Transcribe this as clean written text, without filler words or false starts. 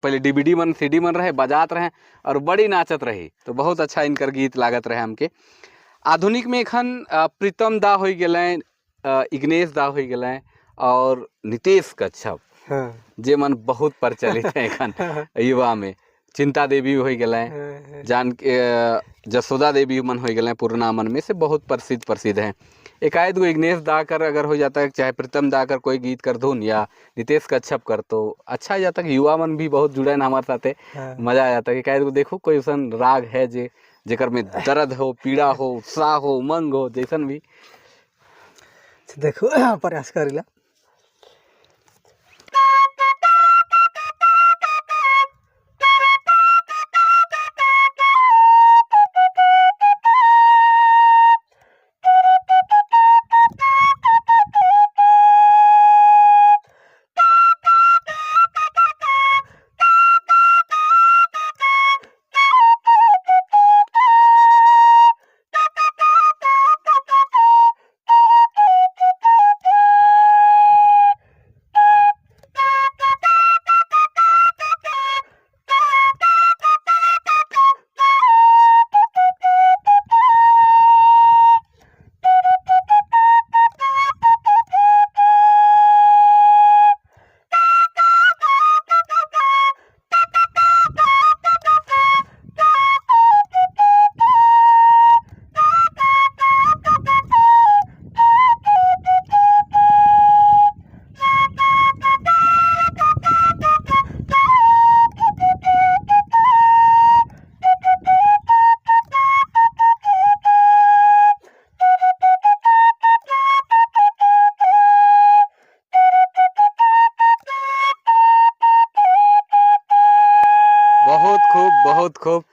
पहले डीवीडी मन सीडी मन रहे, बजात रहे और बड़ी नाचत रही, तो बहुत अच्छा इनकर गीत लागत रहे हमके। आधुनिक में एखन प्रीतम दा हो गए, इग्नेश दा हो गए और नितेश कच्छप। हाँ। जे मन बहुत प्रचलित है एखन युवा में। चिंता देवी हो गए, जान के जसोदा देवी मन हो गए, पुरना मन में से बहुत प्रसिद्ध प्रसिद्ध हैं। एकाएक गो इग्नेश दा कर अगर हो जाता है, चाहे प्रीतम दा कर कोई गीत कर धुन या नितेश कच्छप कर, तो अच्छा हो जाता है कि युवा मन भी बहुत जुड़े हैं हमारे साथे। हाँ। मजा आ जाता है कि एकाएक गो देखो कोई उसन राग है जे जेकर में दर्द हो, पीड़ा हो, उत्साह हो, उमंग हो, जैसन भी। देखो प्रयास करेला। बहुत खूब, बहुत खूब।